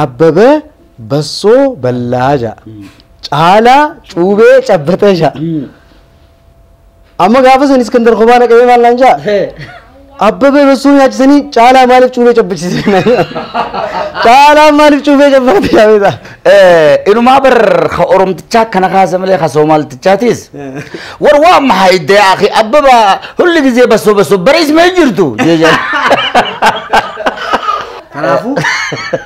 Abbabee bassoo ballaa ja'a. Caalaa cuubee cabbatee ja'a. Amma gaafa san Iskandar kophaa naqamee maal naan ja'a? Abbabee bassoo nyaachisanii caalaa maaliif cuubee cabbachiisan? Caalaa maaliif cuubee cabbate jabeeta? Inumaa bar ka Oromtichaa kana kaasa malee ka Soomaaltichaatis. War waa maxay dee akhi Abbaba hulli gisee bassoo bassoo bariis mee jirtu? Kanaafuu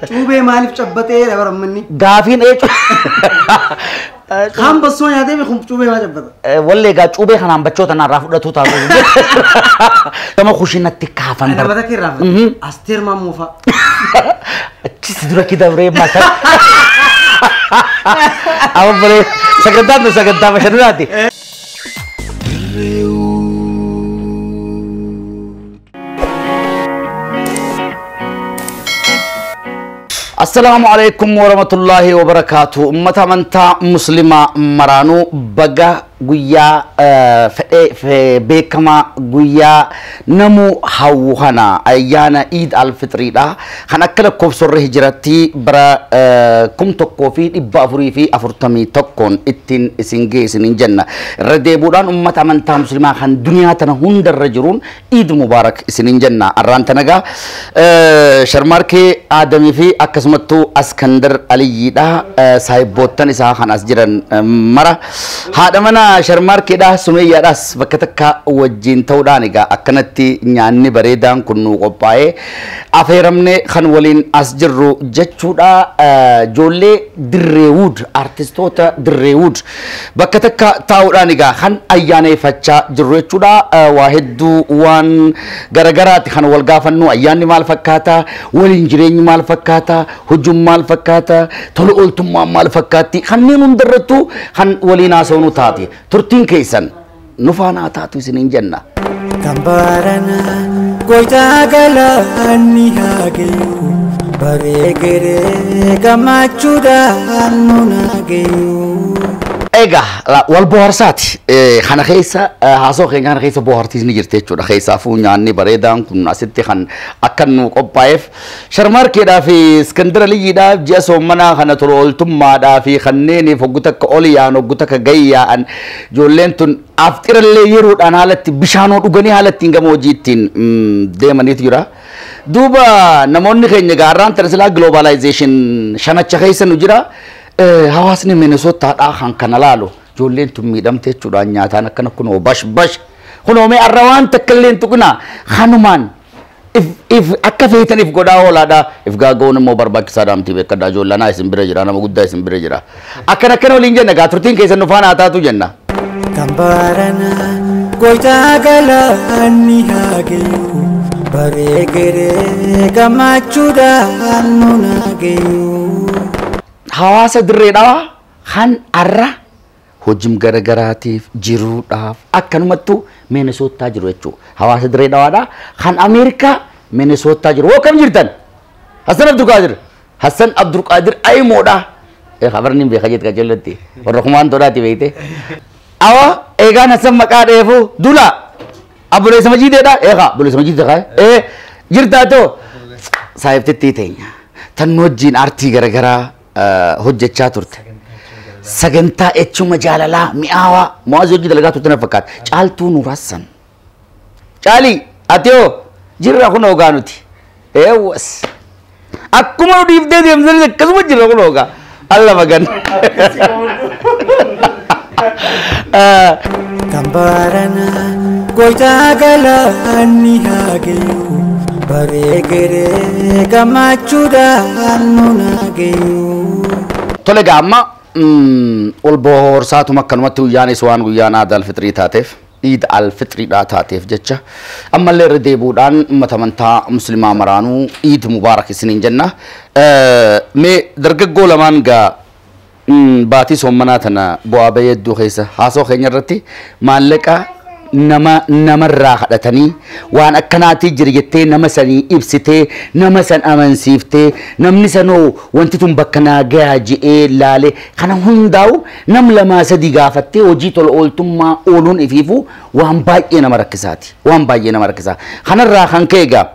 cuubee maaliif cabbatee dabarammanni? Gaafiin eecu. Kan bassoo nyaatee beekum cuubee maa cabbata? Wallee egaa cuubee kanaan bachoota narraa fudhatu taatu. Gama kushinatti kaafan bar. Nama takka irraa fudhate. Asteer Maammoo fa'a. Achis dura kidabree mata. Amma baree sagantaan nu sagantaa bashannanaati. Assalaamu alaikum warahmatullahi wabarakatuh. Ummata amantaa Muslimaa maraanuu baga guyyaa fedhee beekamaa guyyaa namuu hawwu kana ayyaana Iid al-Fitriidha. Kan akka lakkoofsorra hijiratti bara 1441 ittiin isin geessiniin jenna. Irra deebuudhaan ummata amantaa Muslimaa kan duniyaa tana hundarra jiruun Iid Mubaarak isiniin jenna. Arraan tanagaa Sharmaarkee Aadamii fi akkasumattuu Askandar Aliyyiidha. Saahibboottan isaa kan as jiran mara. Haadha mana Sharmaarkeedha Sumeeyyaadhaas bakka takka wajjin ta'uudhaan egaa akkanatti nyaanni bareedaan kun nu qophaa'ee afeeramne kan waliin as jirru jechuudha. Ijoollee Dirreewud artistoota Dirreewud bakka takka taa'uudhaan egaa kan ayyaaneffachaa jirru jechuudha. Waa hedduu waan garagaraati kan wal gaafannu ayyaanni maal fakkaata, waliin jireenyi maal fakkaata, hojiin maal fakkaata, tola ooltummaan maal fakkaatti kanneen hundarrattuu kan waliin haasawnu taate. Turtiin keessan nu faana taatu isiniin jenna. Kambarana goitaa galaanni haa gayu bareegeree gammachuudhaan nu naa gayu. Egaa wal bohaarsaati. Kana keessa haasoo keenya kana keessa bohaartiis ni jirti jechuudha. Keessaafuu nyaanni bareedaan kun asitti kan akka nu qophaa'eef Sharmaarkeedhaa fi Iskandar Aliyyiidhaaf ji'a soommanaa kana tola ooltummaadhaa fi kanneeniif hoggu takka ol yaa'an hoggu takka gadi yaa'an ijoolleen tun afxirallee yeroodhaan haalatti bishaanoo dhuganii haalatti gama hojii ittiin deemaniitu jira. Duuba namoonni keenya gaarraan tana silaa globalization shanacha keessa nu jira. Hawaasni Minnesotaadhaa kan kana laalu ijoolleen tun miidhamte jechuudhaan nyaataan akkana kunoo bash bash kunoo mee arra waan takka illee hin tuqinaa kanumaan if akka feetan if godhaa oolaadha if gaaga'uun immoo barbaachisaadha miti beekadhaa ijoollanaa isin bira jira nama guddaa isin bira jira akkana akkana waliin jenna gaa turtiin keessan nu faana haa taatu jenna. Kambarana goitaa galaanni haa gayu bareegeree gammachuudhaan nu naa gayu. Hawaasa Dirreedhaa kan arra hojii garagaraatiif jiruudhaaf akkanumattuu Minnesota jiru jechuudha. Hawaasa Dirreedhaadha kan Ameerikaa Minnesota jiru. Hoo kam jirtan? Hassan Abdulqaadir. Hassan Abdulqaadir Ayimoodha. Khabarni hin beeka jettu qajeelatti. Warra kumaan tolaati beekte. Awa eegaan Hassan maqaa dheefu dula. Abboleessa Majiideedha. Eegaa abboleessa Majiidee kaa. Jirtaa too saahibtittii teenya. Tan wajjin aartii garagaraa hojjechaa turte. Sagantaa echuma jaalalaa mi'aawaa Mu'aaz hojii dalagaa turte na fakkaata. Caaltuu Nuurassan. Caalii ati hoo jirra kun hoogaa nuti. Eewwas. Akkuma nu dhiiftee deemsanis akkasuma jirra kun hoogaa. Alla magan. Kambarana goitaa galaanni haa gayu bareegeree gammachuudhaan nu naa gayu. Tole egaa amma ol bohaarsaatuma akkanumatti guyyaanis waan guyyaan Iid al-Fitrii taateef Iid al-Fitriidhaa taateef jecha ammallee irra deebuudhaan ummata amantaa Muslimaa maraanuu Iid Mubaarak isiniin jenna. Mee dargaggoo lamaan gaa baatii soommanaa tana bu'aa bahii hedduu keessa haasoo keenya irratti maallaqa Nama namarraa kadhatanii waan akkanaatii jira jettee nama sanii ibsitee nama san amansiiftee namni sanoo wanti tun bakka naa gahaa je'ee laale kana hundaa'u nam lamaa sadii gaafattee hojii tola ooltummaa ooluun ifiifu waan baay'ee nama rakkisaati. Waan baay'ee nama rakkisaa. Kanarraa kan ka'e egaa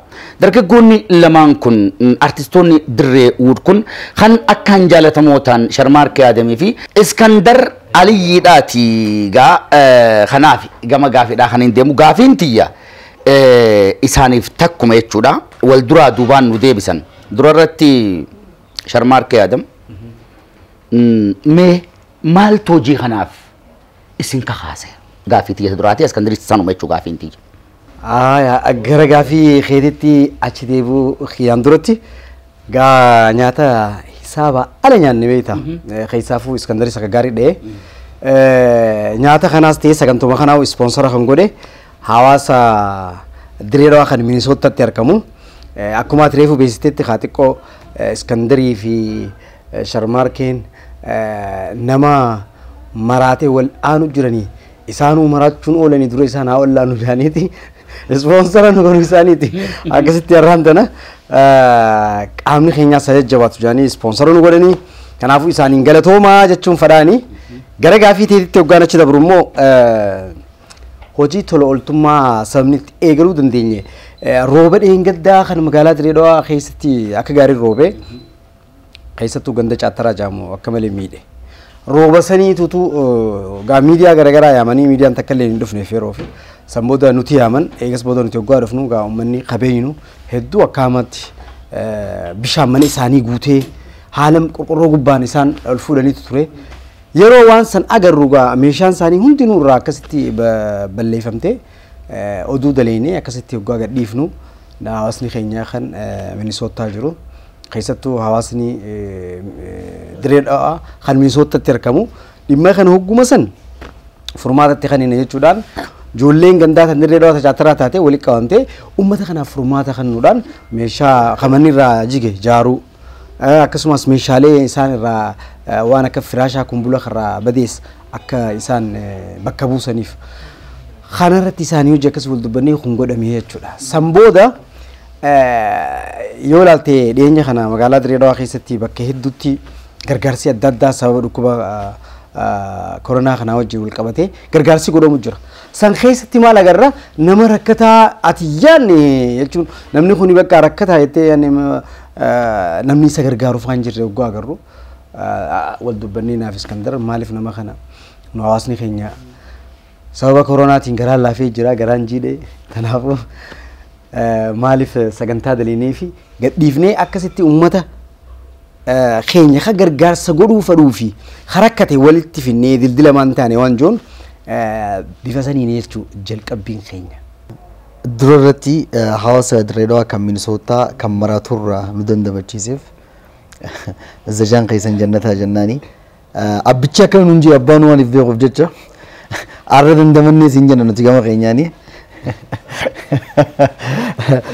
dargaggoonni lamaan kun artistoonni Dirree Wuud kun kan akkaan jaalatamoo ta'an Sharmaarkee Adamii fi Iskandar Aliyyiidhaati gaa kanaaf gama gaafiidhaa kan hin deemu gaafiin tiyya isaaniif takkuma jechuudha. Wal duraa duubaan nu deebisan. Dura irratti Sharmaarkee Adam mee maaltu hojii kanaaf isin kakaase? Gaafii tiyya duraati Iskandaris sanuma jechuu gaafiin tiyya. Gara gaafii keetitti achi deebi'uu kiyyaan duratti gaa nyaata hisaaba ala nyaanne beekta. Keessaafuu Iskandaris akka gaarii dha'e. Nyaata kanaas ta'e sagantuma kanaa ispoonsara kan godhe hawaasa Dirree Dhawaa kan Minisootaatti argamu. Akkuma ati reefu beeksistetti haa xiqqoo Iskandarii fi Sharmaarkeen nama maraatee wal aanu jiranii isaanuu maraachuun oolanii dura isaan haa wallaanu jedhaniiti. Ispoonsara nu godhuu isaaniiti. Akkasitti har'aan tana qaamni keenyaas jajjabaatu jedhanii ispoonsara nu godhanii kanaafuu isaaniin galatoomaa jechuun fadhaanii gara gaafii teetitti hoggaan achi dabru immoo hojii tola ooltummaa sabni itti eegaluu dandeenye. Rooba dheengaddaa kan magaalaa Dirree Dhawaa keessatti akka gaarii roobe keessattuu ganda Caattaraa jedhamu akka malee miidhe. Rooba saniitutu gaa miidiyaa garaagaraa yaamanii miidiyaan takka illee hin dhufneef yeroo fi san booda nuti yaaman eegas booda nuti hoggaa dhufnu gaa uummanni qabeenyu hedduu akka hamaatti bishaan mana isaanii guutee haala qorqorroo gubbaan isaan ol fuudhaniitu ture. Yeroo waan san agarru gaa meeshaan isaanii hundinuu irraa akkasitti balleeffamtee oduu daleenee akkasitti hoggaa gadhiifnu hawaasni keenya kan Minisootaa jiru. Keessattuu hawaasni Dirree Dhawaa kan Minisootaatti argamu dhimma kana hogguma san furmaatatti kan inni jechuudhaan ijoolleen gandaa kan Dirree Dhawaa Caattaraa taate walitti qabamtee uummata kanaaf furmaata kennuudhaan meeshaa kamanni irraa jige jaaruu akkasumas meeshaalee isaan irraa waan akka firaashaa kumbula irraa badees akka isaan bakka buusaniif kanarratti isaanii hojii akkas wal dubbannee kun godhame jechuudha. San booda yoo ilaalte dhiyeenya kana magaalaa Dirree Dhawaa keessatti bakka hedduutti gargaarsi adda addaa sababa dhukkuba koronaa kanaa wajjin wal qabatee gargaarsi godhamu jira. San keessatti maal agarra nama rakkataa ati yaadne jechuun namni kun bakka rakkataa jettee namni isa gargaaru faan jirre hoggaa agarru wal dubbannee naaf Iskandar maaliif nama kana nu hawaasni keenya sababa koronaatiin garaan laafee jira garaan jiidhe kanaafuu maaliif sagantaa daleenee fi gadhiifnee akkasitti uummata keenya ka gargaarsa godhuu fedhuu fi rakkate walitti finnee dildila maan taane waan joon bifa saniin jechuu jalqabbiin keenya. Dura irratti hawaasa Dirree Dhawaa kan Minisootaa kan maraaturraa nu dandamachiiseef zajaan keessan jannataa jennaani. Abbichi akkam nuun jee abbaan waan if beekuuf jecha arra dandamannee siin jenna nuti gama keenyaani.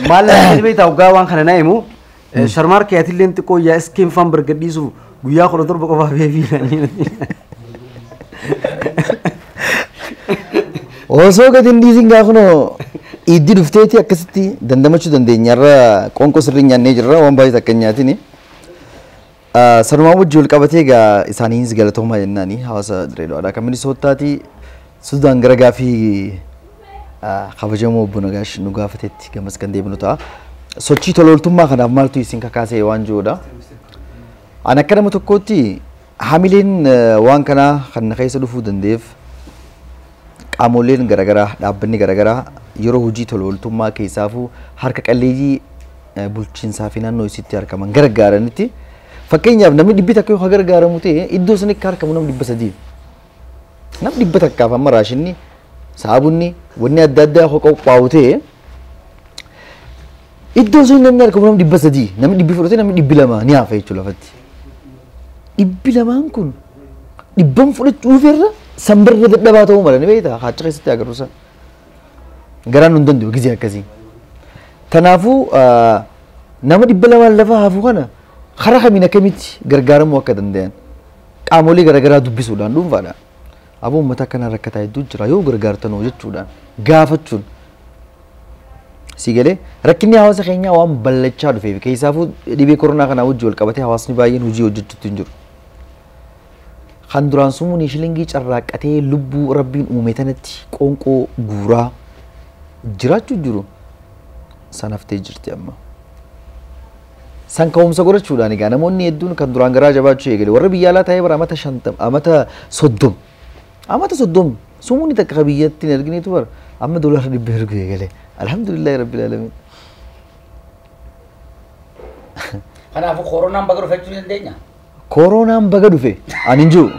Maal lafa beektaa hoggaa waan kana naa himu Sharmaarkee atilleen xiqqoo yaa iskeen faan bargadhiisuuf guyyaa 17 qofaaf beefi. Osoo gadi hin dhiisin gaafa iddi dhufteeti akkasitti dandamachuu dandeenya irra qoonqoo sirrii nyaannee jirra waan baay'ee takka hin nyaatini. Sanumaa wajjin wal qabatee egaa isaaniinis galatoomaa jennaani hawaasa Dirree Dhawaadha. Kan Minisootaati Sudaan gara gaafii kabajamoo obbo Nagaash nu gaafatetti gamas kan deebinu ta'a. Sochii tola ooltummaa kanaaf maaltu isin kakaasee waan jiruudha. Ani akka nama tokkootti hamileen waan kanaa kan na keessa dhufuu danda'eef qaamoleen garaagaraa dhaabbanni garaagaraa yeroo hojii tola ooltummaa keessaafuu harka qalleeyyii bulchiinsaa fi naannoo isitti argaman gargaaranitti fakkeenyaaf namni 100 yoo gargaaramu ta'e iddoo sanitti argamu namni 300. Namni 100 amma raashinni saabunni wanni adda addaa yoo qophaa'u ta'e iddoo sun namni argamu namni 300 namni 100 fudhatee namni 200 ni hafa jechuudha lafatti. 200 kun 100 fudhachuu irra sanbarra dadhabaa ta'uu mala ni beektaa haacha keessatti agarru sana. Garaan nun danda'u gizee akkasii. Kanaafuu nama 200 lafa hafu kana karaa kamiin akkamitti gargaaramuu akka danda'an qaamolee garaagaraa dubbisuudhaan dhuunfaadha. Aboo uummata akkanaa rakkataa hedduu jira yoo gargaartanoo jechuudhaan gaafachuun. Si galee rakkinni hawaasa keenyaa waan ballachaa dhufeef keessaafuu dhibee koronaa kanaa wajjin wal qabatee hawaasni baay'een hojii hojjechuutti hin jiru. Kan duraan sumuun shilingii carraaqqatee lubbuu rabbiin uume tanatti qoonqoo guuraa jiraachuu jiru san haftee jirti amma. San ka'umsa godhachuudhaan egaa namoonni hedduun kan duraan garaa jabaachuu eegale warra biyya alaa taa'ee bara amata 50 amata 30 amata 30 sumuun takka biyyatti hin argineetu bara amma $100 erguu eegale. Alhamdulillahi rabbil alamin. Kanaafuu koronaan baga dhufe jechuu dandeenya? Koronaan baga dhufe ani hin jiru.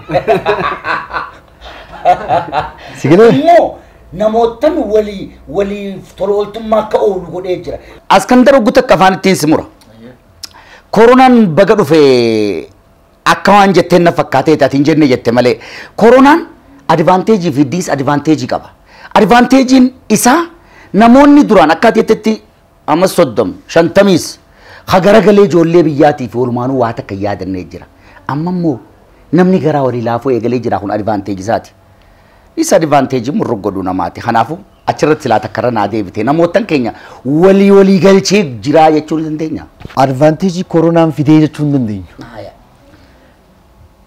Si galee? Immoo namootan waliif tola ooltummaa akka oolu godhee jira. Askandar Oggu takka afaan ittiin si mura. Koronaan baga dhufe akka waan jetteen na fakkaatee ati hin jenne jette malee koronaan advanteejii fi disadvanteejii qaba. Advanteejiin isaa namoonni duraan akka ati jettetti amma 30 50 ha garagalee ijoollee biyyaatii fi walumaanuu waa takka hin yaadannee jira. Amma immoo namni garaa walii laafuu eegalee jira kun advanteejii isaati. Disadvanteejii murru godhuu namaati. Kanaafuu achirratti silaa takka irra naa deebite namootan keenya walii walii galchee jira jechuu ni dandeenya. Advanteejii koronaan fidee jechuu hin dandeenyu.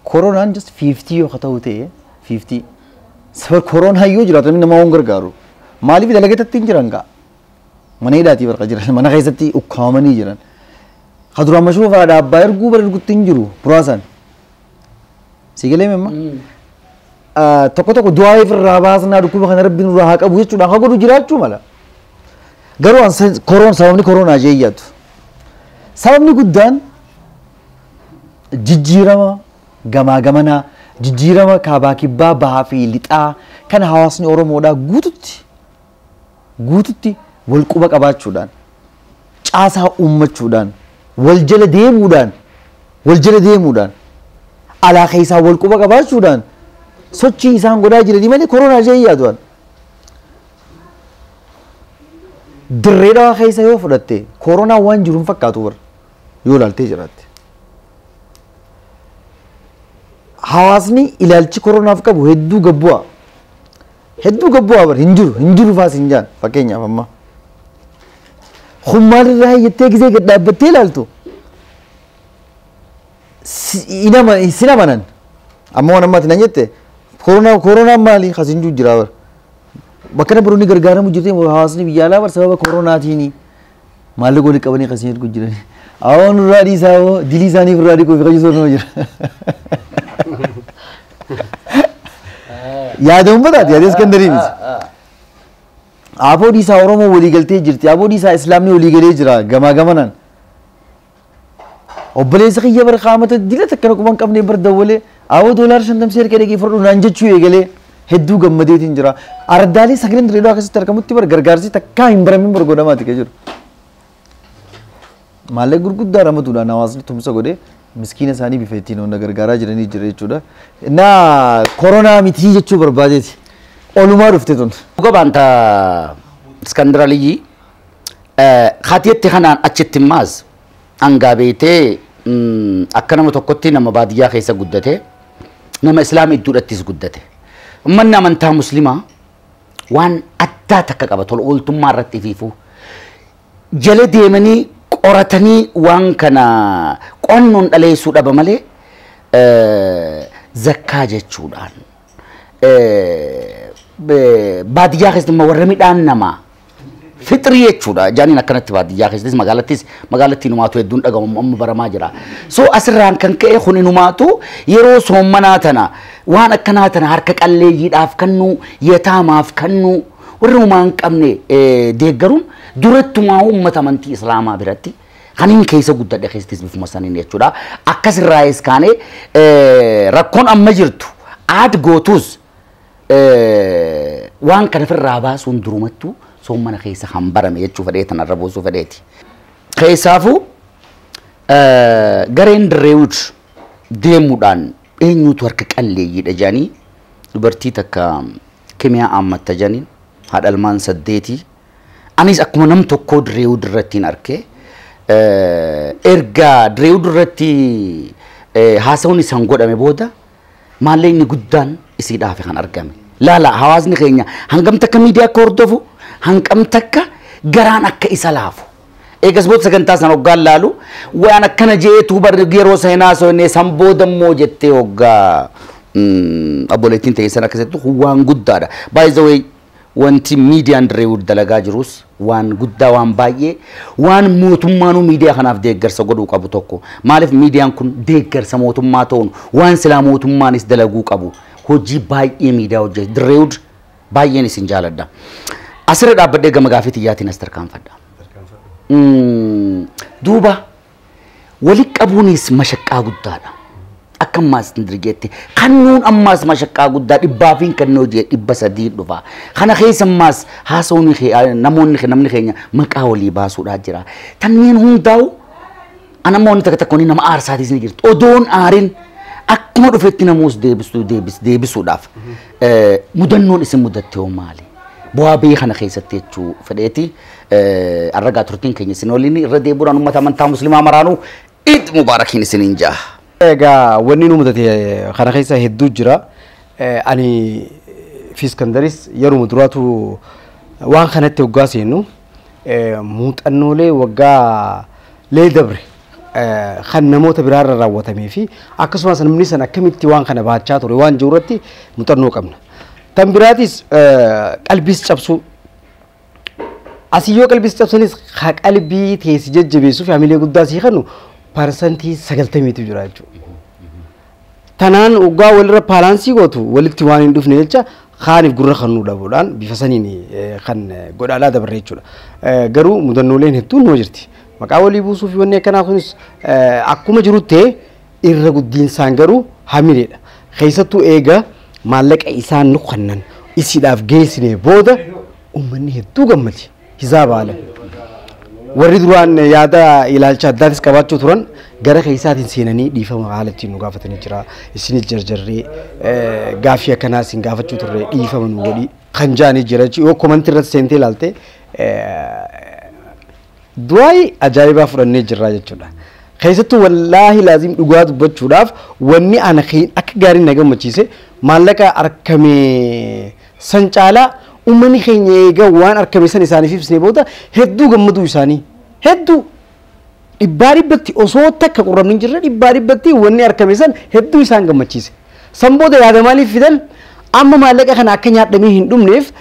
Koronaan just 50 yoo ta'u ta'e 50 sababa koronaa yoo jiraatu namni nama waan gargaaru. Maaliif dalagatatti hin jiran gaa? Mana hidhaatii barqa jiran mana keessatti ukkaamanii jiran. Ka duraan mashruufa fa'aa dhaabbaa erguu bara ergutti hin jiru muraasaan. Si galee memma? Tokko tokko du'aa ifirraa baasnaa dhukkuba kana rabbiin nurraa haa qabu jechuudhaan haa godhu jiraachuu mala. Garuu sababni koronaa jee yaadu. Sababni guddaan jijjiirama gamaa gamanaa jijjiirama kaabaa kibbaa bahaa fi lixaa kan hawaasni Oromoodhaa guututti wal quba qabaachuudhaan caasaa uummachuudhaan wal jala deemuudhaan alaa keessaa wal quba qabaachuudhaan sochii isaan godhaa jiranii malee koronaa jee yaadu. Dirree dhawaa keessa yoo fudhatte koronaa waan jiru hin fakkaatu bara yoo ilaaltee jiraatte. Hawaasni ilaalchi koronaaf qabu hedduu gabbu'aa. Hedduu gabbu'aa bara hin jiru faas hin jaan fakkeenyaaf amma. Kun maalirraa jettee gisee gad dhaabbattee ilaaltu sin amanan. Amma waan ammaati nan jette koronaan maali kas hin jiru jira bara. Bakka biroonni gargaaramu jirti hawaasni biyya alaa bara sababa koronaatiini maallaqa walii qabanii kas hin ergu jirani. Awwaon irraa dhiisaa hoo dilii isaanii irraa dhiquu fi qajeelchuu nama jira. Yaada uummataati yaada Iskandarii miti. Aboo dhiisaa Oromoo walii galtee jirti. Aboo dhiisaa Islaamni walii galee jira gamaa gamanaan. Obboleessa kiyya bara qaamata dila takka quba hin qabne bar dawwalee awoo $50 seerkee dhaqee fudhadhu naan jechuu eegalee hedduu gammadeetiin jira. Ardaalee sagaleen dirreedoo akkasitti argamutti bar gargaarsi takkaa hin baramin bar godhamaati kan jiru. Maallaqa gurguddaa ramaduudhaan hawaasni tumsa godhee miskiina isaanii bifa ittiin hunda gargaaraa jiranii jira jechuudha. Naa koronaa mitii jechuu barbaadeeti. Olumaa dhufte tun. Dhuga baanta Iskandar Aliyyi kaatiyetti kanaan achitti maas hangaa beetee akka nama tokkotti nama baadiyyaa keessa guddate nama islaama idduudhattis guddate. Uummanni amantaa musliimaa waan addaa takka qaba tola ooltummaa irratti fiifuu. Jala deemanii qoratanii waan kana qo'annoon dhaleessuu dhaba malee zakkaa jechuudhaan baadiyyaa keessatti immoo warra midhaan namaa fixrii jechuudha. Jaaniin akkanatti baadiyyaa keessattis magaalattii inumaatu hedduun dhagahamu amma baramaa jira. So asirraan kan ka'e kun inumaatu yeroo soommanaa tana waan akkanaa tana harka qalleeyyiidhaaf kennuu yataamaaf kennuu warra homaa hin qabne deeggaruun durattumaa uummata amantii Islaamaa biratti kan hin keessa guddadhe keessattis bifuma saniin jechuudha. Akkasirraayis kaanee rakkoon amma jirtu aad gootus waan kana ofirraa baasuun durumattuu soommana keessa kan barame jechuu fedhee tanarra buusuu fedheeti. Keessaafuu gareen Dirreewud deemuudhaan eenyutu harka qalleeyyiidha jedhanii dubartii takka kimiyaa aammatta jedhaniin haadha ilmaan 8 anis akkuma nam tokkoo Dirreewud irratti hin arke erga Dirreewud irratti haasawni isaan godhame booda Maallaqni guddaan isiidhaaf kan argame. Laala hawaasni keenya hangam takka miidiyaa akka hordofu hangam takka garaan akka isa laafu. Eegas booda sagantaa sana hoggaan laalu waan akkana jeetu bar yeroo seenaa soonnee san booda immoo jettee hoggaa obboleettiin ta'e sana akkasitti waan guddaadha. By the way wanti miidiyaan Direewud dalagaa jirus waan guddaa waan baay'ee waan mootummaanuu miidiyaa kanaaf deeggarsa godhuu qabu tokko. Maaliif miidiyaan kun deeggarsa mootummaa ta'uun waan silaa mootummaanis dalaguu qabu hojii baay'ee miidiyaa hojjete. Direewud baay'een isin jaaladha. Asirra dhaabbadhee gama gaafii xiyyaatiin as tarkaanfadha. Duuba walitti qabuunis mashaqqaa guddaadha. Akka ammaas dirgeetti kannuun ammaas mashaqqaa guddaa dhibbaa fi kan hojii 300 dhufa. Kana keessa ammaas haasawni namoonni namni keenya maqaa walii baasuudhaa jira. Tanneen hundaa'u namoonni takka takka nama aarsaatis ni jirti. Odoon aariin akkuma dhufetti namoos deebisuudhaaf mudannoon isin mudatte hoo maali? Bu'aa biyya kana keessatti jechuu fedheeti arragaa turtiin keenya isin waliin irra deebuudhaan uummata amantaa musliimaa maraanuu Iid Mubaarakiin isiniin jaha. Egaa wanni nu mudate kana keessa hedduu jira. Ani fi Iskandaris yeroo duraatu waan kanatti waggaa seennu muuxannoolee waggaa lee dabre kan namoota biraarra raawwatamee fi akkasumas namni san akkamitti waan kana baachaa ture waan jiru irratti muuxannoo qabna. Tan biraatis qalbiis cabsuu asii yoo qalbiis cabsanis qalbii teessi jajjabeessuu fi hamilee guddaa sii kennu 90% jira jechuudha. Tanaan waggaa walirra paalaansii gootu walitti waan hin dhufne jecha kaaniif gurra kan nu dhabuudhaan bifa saniin kan godhaadhaa dabarre jechuudha. Garuu mudannooleen hedduun numa jirti. Maqaa walii buusuu fi wanni akkanaa kunis akkuma jirutti irra guddiinsaan garuu hamileedha. Keessattuu eega maallaqa isaan nu kennan isiidhaaf geessine booda uummanni hedduu gammade hisaaba haala. Warri duraan yaada ilaalcha addaatis qabaachuu turan gara keessaatiin seenanii dhiifama haala ittiin nu gaafatanii jira. Isinis jarjarree gaaffii akkanaa isin gaafachuu turre dhiifama nu godhi kan jaanii jira jechuudha. Yoo komantii irratti seentee ilaalte du'aayi ajaa'ibaa fudhannee jirra jechuudha. Keessattuu wallaahi laazim dhugaa dubbachuudhaaf wanni ana akka gaariin na gammachiise maallaqa argame san caalaa uummanni keenya eega waan argame san isaaniif ibsine booda hedduu gammaduu isaanii hedduu 100% osoo takka qurramni hin jirre 100% wanni argame san hedduu isaan gammachiise. San booda yaada maaliif fidan amma maallaqa kana akka nyaadhamee hin dhumneef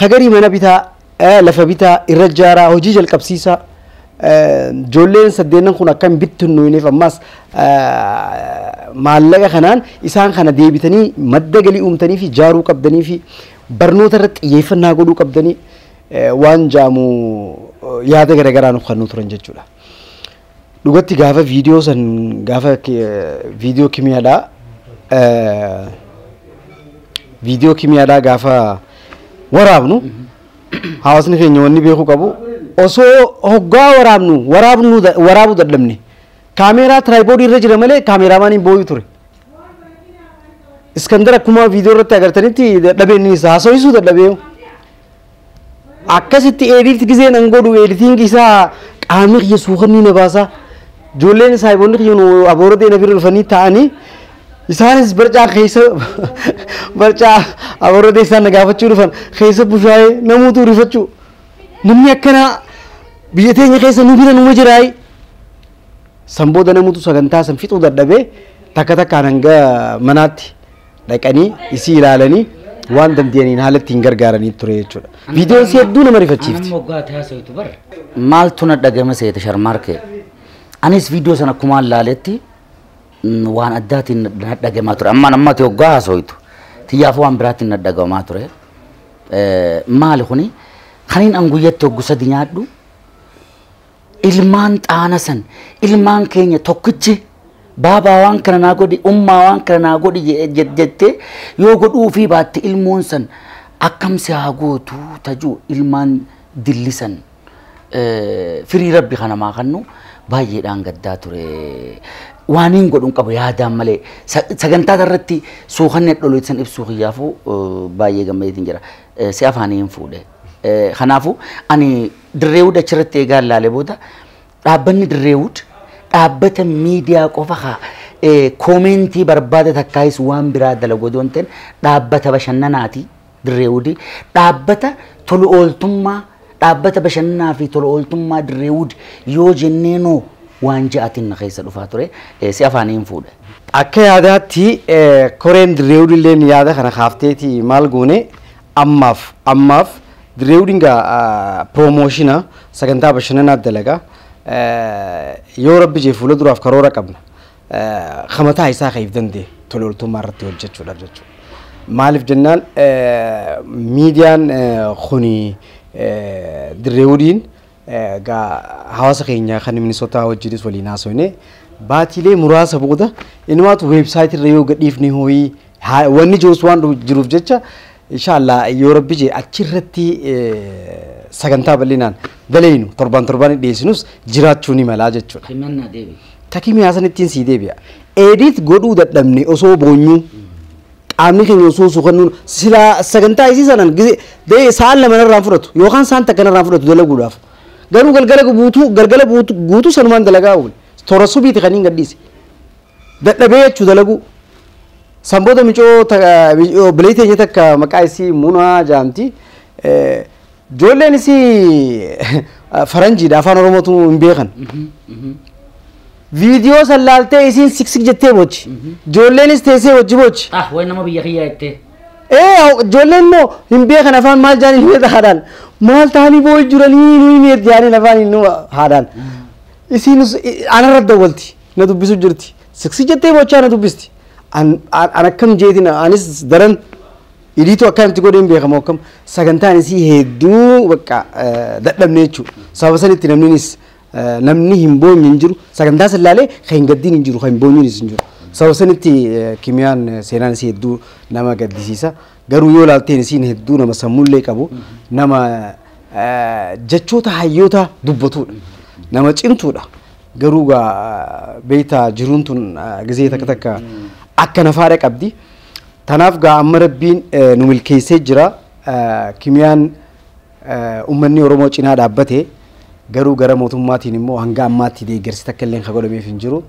kagarii mana bitaa lafa bitaa irra ijaaraa hojii jalqabsiisaa ijoolleen saddeenan kun akka hin bittinnoofneef ammas maallaqa kanaan isaan kana deebitanii madda galii uumtanii fi ijaaruu qabdanii fi barnoota irratti xiyyeeffannaa godhuu qabdanii waan jaamu yaada garaagaraa nuuf kennuu turan jechuudha. Dhugatti gaafa viidiyoo san gaafa viidiyoo kimiyaadhaa gaafa waraabnu hawaasni keenya wanni beekuu qabu osoo hoggaa waraabnu waraabuu dadhabne kaameeraa tiraayipoodii irra jira malee kaameeraamaaniin boo'uu ture. Iskandar akkuma viidiyoo irratti agartanitti dadhabeen isaa haasawisuu dadhabee akkasitti edit giseen an godhu editing isaa qaamni kiyya suuqanni na baasa. Ijoolleen saayiboonni kiyya nu abooradee na bira dhufanii taa'anii isaanis barcaa keessa barcaa abooradee isaan na gaafachuu dhufan keessa bushaayee namoota rifachuu namni akkanaa biyya teenya keessa nu bira numa jiraayi. San booda namoota sagantaa san fixuu dadhabee takka takkaan hanga manaatti dhaqanii isii ilaalanii waan danda'aniin haala ittiin gargaaranii ture jechuudha. Viidiyoon si hedduu nama rifachiifti. Maaltu na dhagame seete Sharmaarkee? Anis viidiyoo sana akkumaan laaletti waan addaatiin na dhagamaa ture. Ammaan ammatti hoggaa haasoitu. Xiyyaafuu waan biraatiin na dhagamaa ture. Maali kuni kaniin an guyyatti hoggu sadi nyaadhu ilmaan xaana san ilmaan keenya tokkichi baabaa waan kana naa godhi ummaa waan kana naa godhi jettee yoo godhuu fi baatte ilmoon san akkam si haa gootu tajuu ilmaan dillisan firii rabbi kana maa kannu baay'eedhaan gaddaa ture. Waan hin godhuun qabu yaadaan malee sagantaa irratti suuqanni dholoisan san ibsuu kiyyaafuu baay'ee gammadeetiin jira. Si afaanii hin fuudhe. Kanaafuu ani Direewud achirratti eegaa ilaalee booda dhaabbanni Direewud dhaabbata miidiyaa qofa haa Koomentii barbaada takkaayis waan biraa dalagu odoon ta'in dhaabbata bashannanaati Dirreewudi dhaabbata tola ooltummaa dhaabbata bashannanaa fi tola ooltummaa Dirreewudi yoo jenneenoo waan ja'atiin na keessa dhufaa ture si afaaniin fuudhe. Akka yaadaatti koreen Dirreewudi illee yaada kana kaafteeti maal goone ammaaf Dirreewudiin gaa piroomoshina sagantaa bashannanaa dalagaa yoo rabbi jee fuula duraaf karoora qabna. Kamataa isaa ka'eef danda'e tola ooltummaa irratti hojjechuudhaaf jechuudha. Maaliif jennaan miidiyaan kuni Dirreewudiin gaa hawaasa keenya kan Minisootaa wajjinis waliin haasofne baatiilee muraasa booda inumaatu weebsaayitii irra yoo gadhiifne hooyii wanni jirus waan jiruuf jecha inshallah yoo rabbi jee achirratti sagantaa bal'inaan daleynu torban torban dhiyeessinus jiraachuu ni malaa jechuudha. Himannaa deebi. Takimi hasan ittiin sii deebi'a. Edit godhuu dadhabne osoo boonyuu qaamni keenya osoo suukannuun silaa sagantaa isii sanaan sa'aan lama narraan fudhatu yookaan sa'aan takka narraan fudhatu dalaguudhaaf. Garuu galgala guutuu sanumaan dalagaa oole. Toora subiiti kan hin gadhiise. Dadhabee jechuu dalaguu. Sanboota micoo obboleettii teenya takka maqaa isii Munaa jaamti. Ijoolleen isii faranjiidha afaan Oromootu hin beekan. Viidiyoo san laaltee isiin siksik jettee bochi. Ijoolleenis teessee wajji bochi. Ah, wayi nama biyya kiyyaa jettee. Ijoolleen immoo hin beekan afaan maal jaaniin hin beekan haadhaan. Maal ta'anii boo'ii jiranii nuyi mi'eet jaaniin afaan hin haadhaan. Isiin anarra dawwalti na dubbisu jirti. Siksik jettee bochaa na dubbisti. An akkam jeetiin anis daran iliitu akkanatti godhee hin beekamu akkam sagantaan isii hedduu bakka dadhabne jechuudha. Sababa sanitti namninis namni hin boonye hin jiru sagantaa san laalee kan hin gaddiin hin jiru kan hin boonyuunis hin jiru. Sababa sanitti kimiyaan seenaan isii hedduu nama gaddisiisa. Garuu yoo ilaalteen isiin hedduu nama sammuullee qabu nama jechoota hayyoota dubbatudha. Nama cimtuudha. Garuu gaa beektaa jiruun tun gizee takka takka akka nafaadha qabdi. Tanaaf gaa amma rabbiin nu milkeessee jira. Kimiyaan uummanni Oromoo cinaa dhaabbate garuu gara mootummaatiin immoo hanga ammaatti deeggarsi takka illee kan godhameef hin jiru.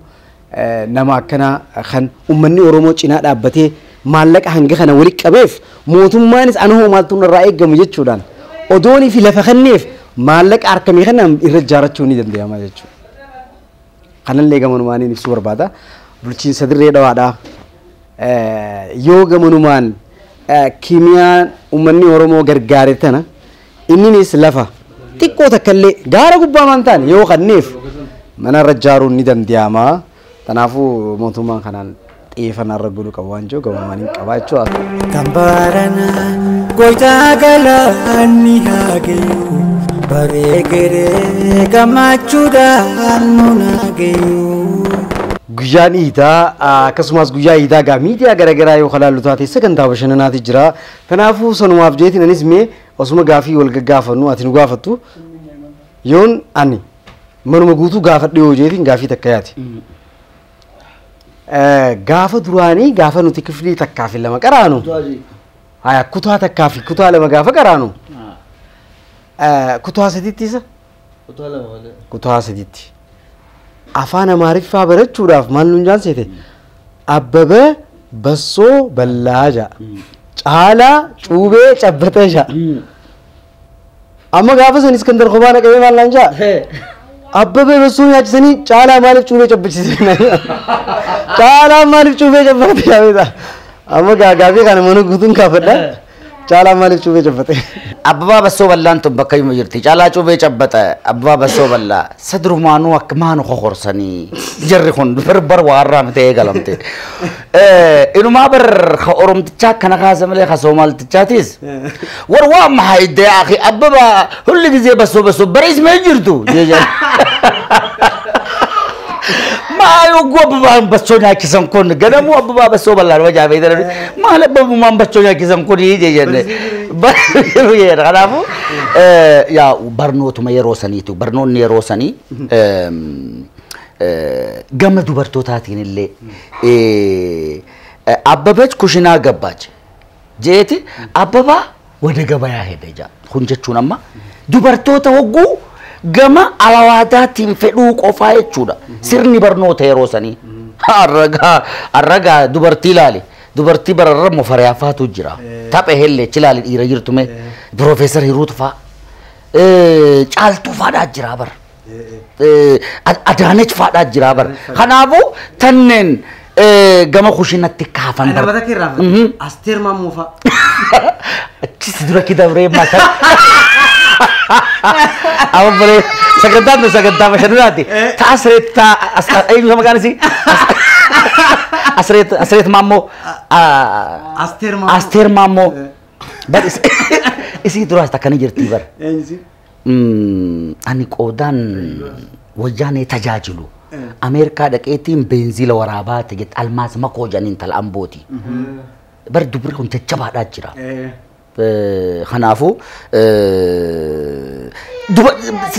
Nama akkanaa kan uummanni Oromoo cinaa dhaabbatee maallaqa hanga kana walitti qabeef mootummaanis ana hoo maaltu irraa eegamu jechuudhaan odoonii fi lafa kanneef maallaqa harkamee kana irra ijaarrachuu ni danda'ama jechuudha. Kanallee gamanumaaniin ibsuu barbaada. Bulchiinsa Dirree Dhawaadhaa. Yoo gamanumaan kimiyaan uummanni Oromoo gargaare tana inninis lafa xiqqoo takkallee gaara gubbaa maan taane yoo kanneef manarra ijaaruun ni danda'ama. Kanaafuu mootummaan kanaan xiyyeeffannaa irra godhuu qabu waan jiru gamanumaaniin qabaa jechuudha. Tambaarana goytaa galaanni haa gayu bareegeree gammachuudhaan nu gayu. Guyyaan iidaa akkasumas guyyaa iidaa gaa miidiyaa garaagaraa yoo kalaallu taate sagantaa bashannanaati jira. Kanaafuu sanumaaf jeetiin anis mee osuma gaafii wal gaggaafannu ati nu gaafattu yoon ani manuma guutuu gaafadhe yoo jeetiin gaafii takka yaati. Gaafa duraanii gaafa nuti kiflii takkaa fi lama qaraanu. Haya kutaa takkaa fi kutaa lama gaafa qaraanu. Kutaa sadiitti isa? Kutaa sadiitti. Afaan Amaariffaa barachuudhaaf maal nuun jaansete? Abbabee Bassoo Ballaa ja'a. Caalaa Cuubee Cabbatee ja'a. Amma gaafa san Iskandar kophaa naqamee maal naan ja'a? Abbabee Bassoo nyaachisanii Caalaa maaliif cuubee cabbachiisan? Caalaa maaliif cuubee cabbate jaabeeta? Amma gaafii kana mana guutuun kaafadha. Caalaa maaliif cuubee cabbate? Abbabaa Bassoo Ballaan tun bakka hima jirti. Caalaa cuubee cabbate Abbabaa Bassoo Ballaa. Sadrumaanuu akka maanu kokorsanii jarri kun barbar waarraa miti eegalamte. Inumaa bar ka Oromtichaa akkana kaasa malee ka Soomaaltichaatis. War waa maxay dee akhi Abbabaa hulli gizee Bassoo Bassoo bara ismee jirtu. Maal oguu Abbabaan Bassoo nyaachisan kun ganamuu Abbabaa Bassoo Ballaan wajaabee dalalu maal Abbabumaan Bassoo nyaachisan kun jenne. Kanaafuu yaa barnootuma yeroo saniitu barnoonni yeroo sanii gama dubartootaatiin illee Abbabach kushinaa gabbaach jeeti Abbabaa wada gabayaa hedde jaa kun jechuun amma dubartoota hogguu gama alawaadaatiin fedhuu qofaa jechuudha sirni barnoota yeroo sanii. Arragaa arragaa dubartii ilaali. Dubartii bararra mufariyaa faatu jira. Tapha hellee chilaali dhiira jirtu mee. Piroofeesar Hiruut faa. Caaltuu faadhaa jira bara. Adaanech faadhaa jira bara. Kanaafuu tanneen gama kushinatti kaafan Ana bara. mata kee irraa Asteer Maammoo fa'a. Achis dura kidabree mata. Amma bare sagantaan nu sagantaa bashannanaati. Ta asreet ta eenyu maqaan isii? Asreet Asreet Maammoo. Asteer Maammoo. Asteer Maammoo. Bar isii duraas takkana jirti bar. Eenyu? Ani qoodaan wayyaanee tajaajilu. Ameerikaa dhaqeetiin beenziila waraabaa ta'e jette Almaas Makoo jedhaniin tala Ambooti. Bar dubri kun jajjabaadhaa jira. Kanaafuu duba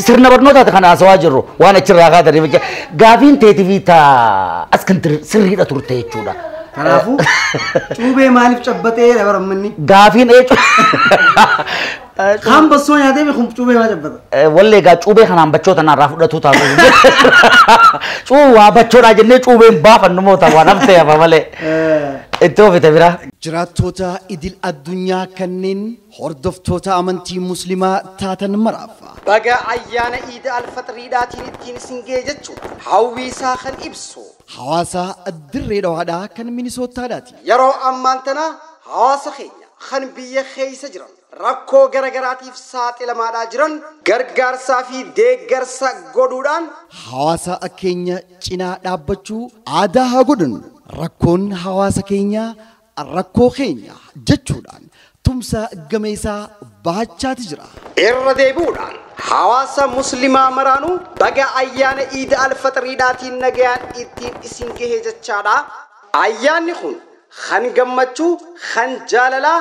sirna barnootaati kan haasawaa jirru waan achirraa kaataniif jecha gaafiin teetii fi taa Askandir sirriidha turte jechuudha. Kanaafuu cuubee maaliif cabbatee dabarammanni? Gaafiin eecu Kaan bassoo nyaatee beekum cuubee maa cabbata? Wallee egaa cuubee kanaan bachoota naarraa fudhatu taatu. Cuubaa bachoodhaa jennee cuubeen baafannu moo ta'a waan haftee hafa malee. Itti oofite biraa. Jiraattoota idil addunyaa kanneen hordoftoota amantii musliimaa taatan maraaf Baga ayyaana Iida Alfaxriidhaatiin ittiin isin ga'e jechuudha. Hawwii isaa kan ibsu. Hawaasa Dirree Dhawaadhaa kan Minisootaadhaati. Yeroo ammaan tana hawaasa keenya kan biyya keessa jiran rakkoo garagaraatiif saaxilamaadhaa jiran gargaarsaa fi deeggarsa godhuudhaan Hawaasa keenya cinaa dhaabbachuu aadaa haa godhannu. Rakkoon hawaasa keenyaa rakkoo keenya jechuudhaan tumsa gameessaa bahachaati jira. Irra deebi'uudhaan hawaasa muslimaa maraanuu baga ayyaana Iida Alfaxriidhaatiin nagayaan ittiin isin gahe jechaadha. Ayyaanni kun kan gammachuu, kan jaalalaa,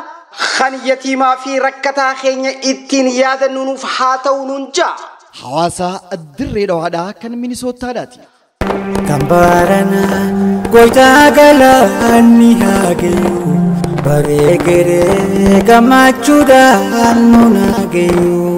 kan yatiimaa fi rakkataa keenya ittiin yaadannu nuuf haa ta'u nuun ja'a. Hawaasa Dirree Dhawaadhaa kan Minisootaadhaati. Kan barana goytaa galaanni haa gayu. Bareegeree gammachuudhaan nu haa gayu.